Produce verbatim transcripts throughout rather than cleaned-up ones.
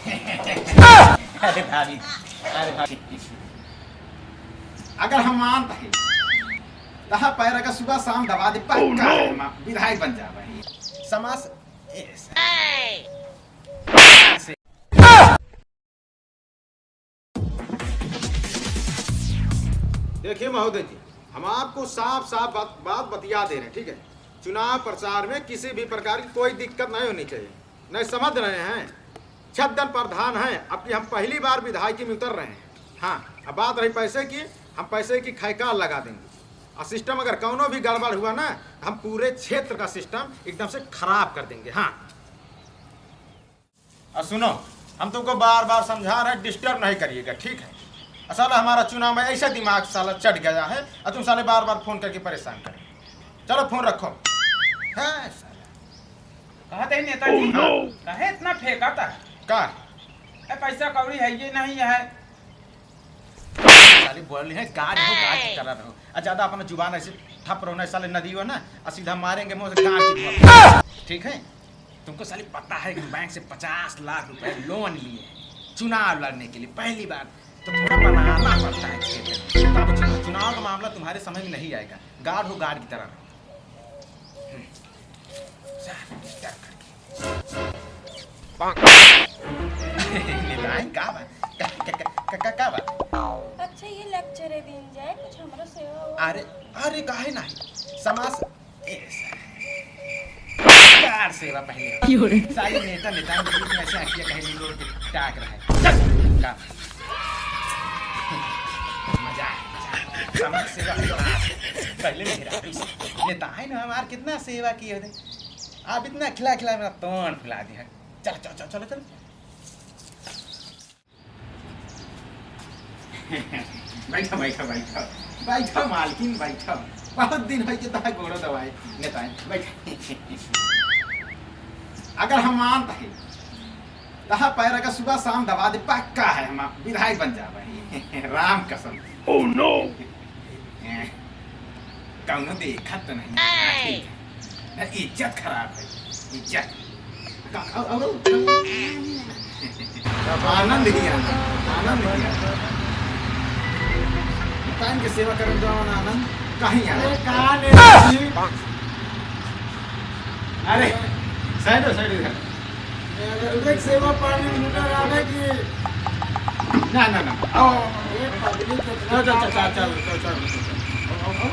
अरे भाभी, अरे भाभी। अगर हम मानत है, तहा पैर अगर सुबह शाम दबा दे, पक्का है, हम विधायक बन जावे। समाज से, देखिए महोदय जी, हम आपको साफ साफ बात, बात बतिया दे रहे हैं, ठीक है? चुनाव प्रचार में किसी भी प्रकार की कोई दिक्कत नहीं होनी चाहिए। नहीं समझ रहे हैं? छद्दन प्रधान हैं, अब की हम पहली बार विधायकी में उतर रहे हैं। हाँ, अब बात रही पैसे की, हम पैसे की खैकार लगा देंगे। और सिस्टम अगर कौनो भी गड़बड़ हुआ ना, हम पूरे क्षेत्र का सिस्टम एकदम से खराब कर देंगे। हाँ, और सुनो, हम तुमको बार बार समझा रहे हैं, डिस्टर्ब नहीं करिएगा, ठीक है? असल हमारा चुनाव में ऐसा दिमाग साला चढ़ गया है, और तुम साले बार बार फोन करके परेशान करें। चलो फोन रखो। है साला। कहा थे नेताजी, काहे इतना फेंका था? का? ए, पैसा कौड़ी है ये नहीं है। साले बोल रहे हैं, गार्ड हो, गार्ड की तरह रहो। आ, ज्यादा अपना जुबान ऐसे ठप रहो ना, साले नदी हो ना, आ सीधा मारेंगे मुंह से गार्ड की तरह। ठीक है? तुमको साले पता है कि हम बैंक से पचास लाख रुपए लोन लिए हैं चुनाव लड़ने के लिए पहली बार, तो थोड़ा बनाना पड़ता है क्षेत्र। तब चुनाव, चुनाव का मामला तुम्हारे समझ में नहीं आएगा। गार्ड हो, गार्ड की तरह रहो। हम्म। साले डिस्टर्ब करके। नेताइन का बा? का, का, का, का, का बा? अच्छा, ये लेक्चर है दीन जाए, कुछ हमरो सेवा हुआ। अरे, अरे, काहे नाही? समाज, ए, कार सेवा पहले। क्यों रे? सारे नेता, नेताइन के बीच में ऐसे आँखियाँ कहीं लोग के टाक रहा है। चल, का बा? मजा आए, मजा आए। समाज सेवा के बाद पहले मेहरारू से। नेताइन हमार कितना सेवा किए होते। आप इतना खिला खिला मेरा तोंड फुला दिया। चलो, चलो, चलो, चलो, चलो। बैठो, बैठो, बैठो। बैठो, मालकिन, बैठो। बहुत दिन होइ के तोहार गोड़ो दबाए, नेताइन, बैठो। अगर हम मानत है, तहा पैर अगर सुबह शाम दबा दे, पक्का है हम विधायक बन जावे। राम कसम। Oh no! कौनो देखत तो नहीं। ना, इज्जत खराब है, इज्जत। का, और, और, और, आनंद ही आनंद, आनंद ही आनंद। भगवान के सेवा करन जाओ ना आनंद, कहीं आनंद। अरे, कहाँ ने जी? अरे, side हो, side हो। अरे, सेवा पानी उनका रहना कि ना, ना, ना। आओ। ये पब्लिक इतना चल, चल, चल, चल, चल, चल, चल। आओ, आओ, आओ।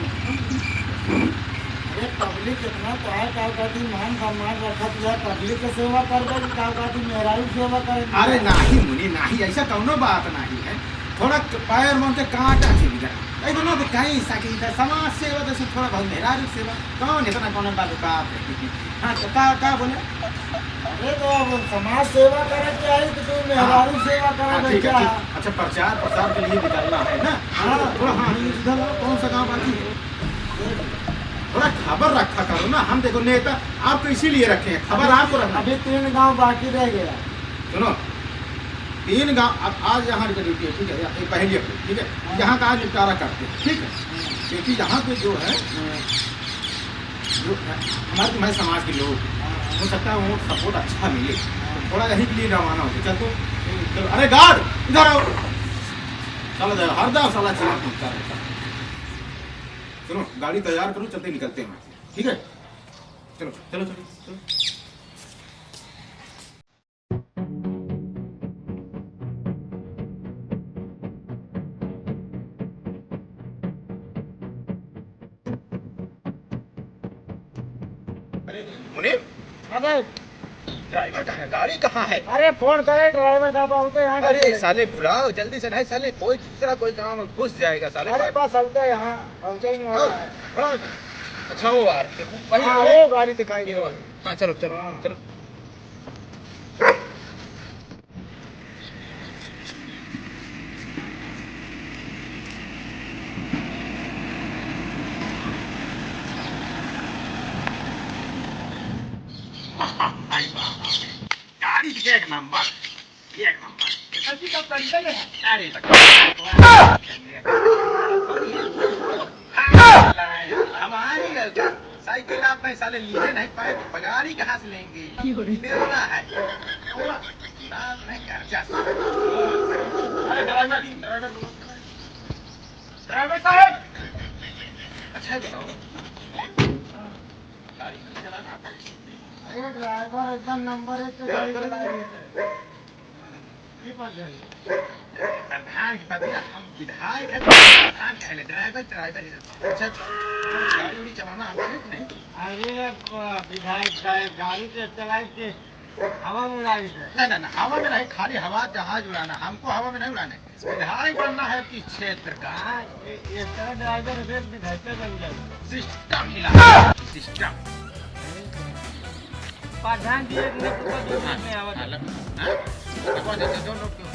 अरे, पब्लिक इतना तो है, का कहती मान सम्मान रखत है, पब्लिक के सेवा कर दे, का कहती मेहरारू सेवा कर दे। अरे नाही मुनि, नाही, ऐसा कौनो बात नाही है। थोड़ा पैर मन के काटा से भी जरा। ऐसा ना तो कहीं सकी था, समाज सेवा तो थोड़ा बहुत मेहरारू सेवा। कौन इतना कौनो बात, बात है? हाँ, तो का, का बोले? अरे, तो अब समाज सेवा करे के आई, तो तू मेहरारू हाँ। सेवा करे हाँ, ठीक है, क्या? ठीक। अच्छा, प्रचार, प्रसार के लिए निकलना है ना? हाँ। थोड़ा, हाँ, ये इधर आओ, कौन सा गाँव बाकी है? थोड़ा खबर रखा करो ना, हम देखो नेता आपको इसीलिए रखे हैं, खबर अभी आपको रखना। अभी तीन गाँव बाकी रह गया। सुनो, तीन गाँव, अब आज यहाँ की ड्यूटी है, ठीक है, या, ये पहली अपनी, ठीक है, हाँ। यहाँ का आज निपटारा करते हैं, ठीक है, हाँ। क्योंकि यहाँ पे जो है, हाँ। जो है, हमारे तुम्हारे समाज के लोग, हाँ। हो सकता है वो सपोर्ट अच्छा मिले, हाँ। तो थोड़ा यहीं के लिए रवाना होते। चल तो, ठीक। चलो, अरे गार्ड, इधर आओ। साला जरा हर दस साला चला घूमता रहता है। सुनो, गाड़ी तैयार करो, चलते निकलते हैं, ठीक है? चलो, चलो, चलो, चलो। अरे, मुनीम। हाँ भाई। ड्राइवर कहाँ है? गाड़ी कहाँ है? अरे, फोन करे ड्राइवर साहब, हम तो यहाँ अरे, खड़े हैं। साले बुलाओ, जल्दी से नहीं, साले कोई दूसरा कोई काम घुस जाएगा, साले। अरे, बस हम तो यहाँ पहुँचे ही वाला है। हाँ, अच्छा, वो आ रहे हैं। वही, हाँ, वही। वो गाड़ी दिखाई दे रहा है। हाँ, चलो, चलो, हाँ। चलो। गाड़ी एक नंबर, एक नंबर। अभी तो पंचर है। अरे, हमारी गलती। साइकिल आप नहीं साले लिए नहीं पाए, तो गाड़ी कहाँ से लेंगे? क्यों रे? बेवड़ा है। साल नहीं घर जा। अरे ड्राइवर, ड्राइवर, ड्राइवर साहब, अच्छा बताओ, गाड़ी नहीं चलाना आता है? अरे ड्राइवर एकदम नंबर एक पे गाड़ी चलाए। ये बात है। प्रधान की पदवी, हम विधायक हैं, प्रधान कह ले, ड्राइवर, ड्राइवर ही रहता है। अच्छा, गाड़ी उड़ी चलाना आता है कि नहीं? अरे, अब विधायक साहब गाड़ी तो चलाई के हवा में उड़ाई दे। ना, ना, ना, हवा में नहीं, खाली हवा जहाज उड़ाना, हमको हवा में नहीं उड़ाने। विधायक बनना है आपकी क्षेत्र का। हाँ, ये, ये तरह ड्राइवर से विधायक बन जाए। सिस्टम हिला, सिस्टम। प्रधान जी, एक मिनट रुको, दो मिनट में आवत है। हाँ, हाँ, हाँ, लगवा दे, दो नोट क्यों?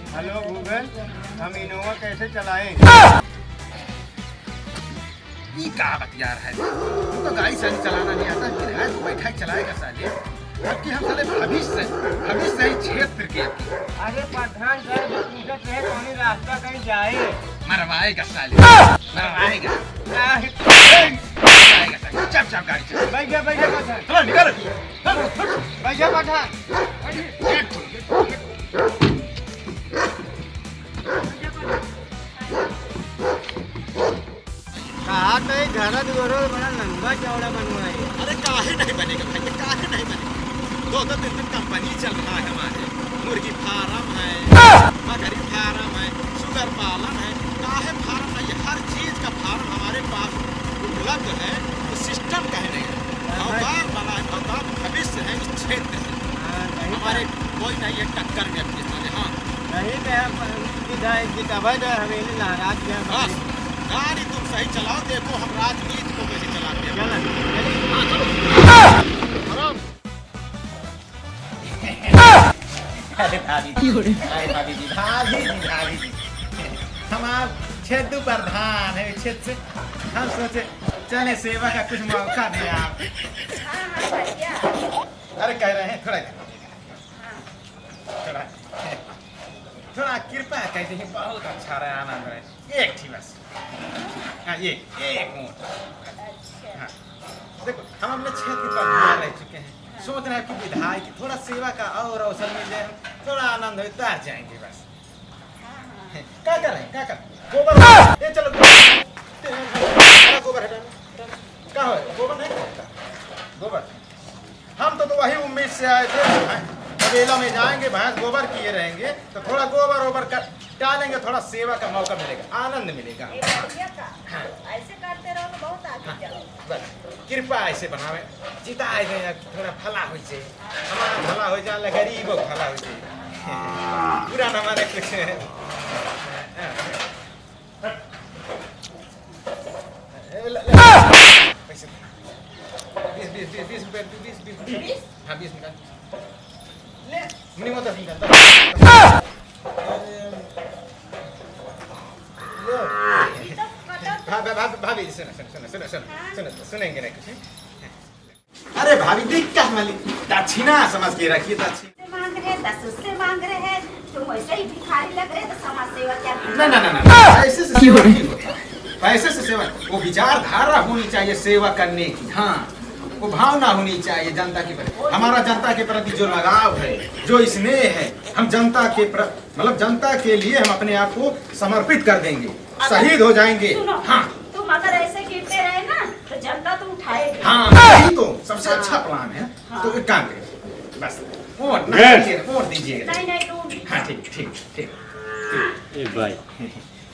हेलो गूगल, हम इनोवा कैसे चलाएं? ई का बतिया रहा है? तू तो गाड़ी साड़ी चलाना नहीं आता, फिर है तू बैठा ही चलाएगा साले। अब कि हम साले भविष्य, भविष्य ही क्षेत्र के। अरे प्रधान साहब, पूछत रहे कौन रास्ता कहीं जाए। मरवाएगा साले, मरवाएगा। नहीं। मरवाएगा साले। चुप, चुप, गाड़ी चला। बैठ जा, बैठ जा, बैठ जा। चलो, निकल। बैठ जा, बैठ जा। कहा तो ये घर दुआरो बड़ा लंबा चौड़ा बनवाए। अरे काहे नहीं बनेगा भाई, काहे नहीं बनेगा? दो दो तीन तीन कंपनी चल रहा है हमारे, मुर्गी फार्म है, बकरी फार्म है, सुगर पालन है, काहे फार्म नहीं है? हर चीज का फार्म हमारे पास उपलब्ध है, तो सिस्टम कहे नहीं है? हाँ, भाई। औकात बना है, औकात भविष्य है इस क्षेत्र में। हाँ, सही हमारे बात। कोई नहीं है टक्कर में अपने साले, हाँ। नहीं तो आप विधायक जी का भाई तो हवेली लहरा दिया बस, भाई। गाड़ी तुम सही चलाओ, देखो हम राजनीति को कैसे चलाते हैं। चलो, चलिए। हाँ, चलो। आराम। अरे भाभी जी, अरे भाभी जी, भाभी जी, भाभी जी। हमार छेदू प्रधान है, छेद से हम सोचे चले सेवा का कुछ मौका दे आप। हाँ, हाँ, भैया। अरे कह रहे हैं, थोड़ा इधर। हाँ। थोड़ा, थोड़ा कृपा कर दीजिए, बहुत अच्छा रहे, आनंद रहे। एक ठी बस। हाँ, ये, एक वोट। अच्छा। हाँ। देखो, हम अपने क्षेत्र का ध्यान रह चुके हैं। हाँ। सोच रहे हैं कि विधायक थोड़ा सेवा का और अवसर मिल जाए, हम थोड़ा आनंद हो, तैर जाएंगे बस। हाँ, हाँ। क्या कर रहे हैं? क्या कर? गोबर, ये चलो, गोबर। गोबर हटाना। क्या हो? गोबर नहीं करता? गोबर। हम तो, तो वही उम्मीद से आए थे, तबेला में जाएंगे, भैंस गोबर किए रहेंगे, तो थोड़ा गोबर ओबर कर डालेंगे, थोड़ा सेवा का मौका मिलेगा, आनंद मिलेगा। ए, बढ़िया का। हाँ। ऐसे करते रहो तो बहुत आगे हाँ। जाओ। बस, कृपा ऐसे बनावे, जिताए दे, थोड़ा भला हो जाए, हमारा भला हो जाए, गरीबों का भला हो जाए। पूरा न माने कुछ। ए, ले, ले। पैसे। बीस, बीस, बीस, बीस रुपए, बीस, बीस रुपए। बीस? हाँ, बीस निकाल। ले। मिनिमम दस निकाल, दस। अरे, ले। भा-, भा-, भा-, भाभी, सुनो, सुनो, सुनेंगे नहीं कुछ। अरे भाभी, दिक्कत मत ली, दक्षिणा समझ के रखिए, दक्षिणा। से मांग रहे, दस उससे मांग रहे, तुम वैसे ही भिखारी लग रहे, तो समाज सेवा क्या करें? ना, ना, ना, ना, पैसे से सेवा नहीं होता। पैसे से सेवा, वो विचारधारा होनी चाहिए सेवा करने की। हाँ, वो भावना होनी चाहिए जनता के प्रति। हमारा जनता के प्रति जो लगाव है, जो स्नेह है, हम जनता के प्र-, मतलब जनता के लिए हम अपने आप को समर्पित कर देंगे, अच्छा, शहीद हो जाएंगे। सुनो, हाँ। तुम अगर ऐसे गिरते रहे ना, तो जनता तो उठाएगी। हाँ, यही तो सबसे अच्छा हाँ। प्लान है। हाँ। तो एक काम करिए, बस वोट ना गैस। दीजिए, वोट दीजिए। नहीं, नहीं, तुम हाँ, ठीक, ठीक, ठीक। ए भाई।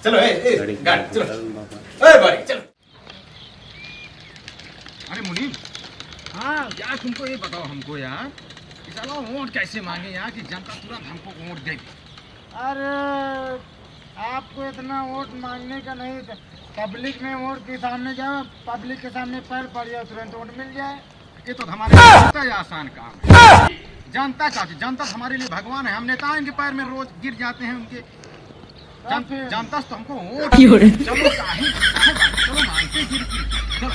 चलो, ए, ए, गाड़ी गाड़ी, चलो। चल बाबा। ए भाई, चलो। अरे मुनीम, हाँ। यार तुमको ये बताओ हमको यार, कि साला वोट कैसे मांगे यार कि जनता तुरंत हमको वोट दे दे? अरे, आपको इतना वोट मांगने का नहीं था। पब्लिक में वोट के सामने जाओ, पब्लिक के सामने पैर पड़ जाओ, तुरंत वोट मिल जाए। ये तो हमारे लिए बहुत ही आसान काम है। जनता चाहती, जनता हमारे लिए भगवान है। हम नेताओं के पैर में रोज गिर जाते हैं उनके। जन-, जनता तो हमको वोट क्यों रे? चलो, काहे, काहे बात? चलो, मानते हैं गिर, गिर। चलो।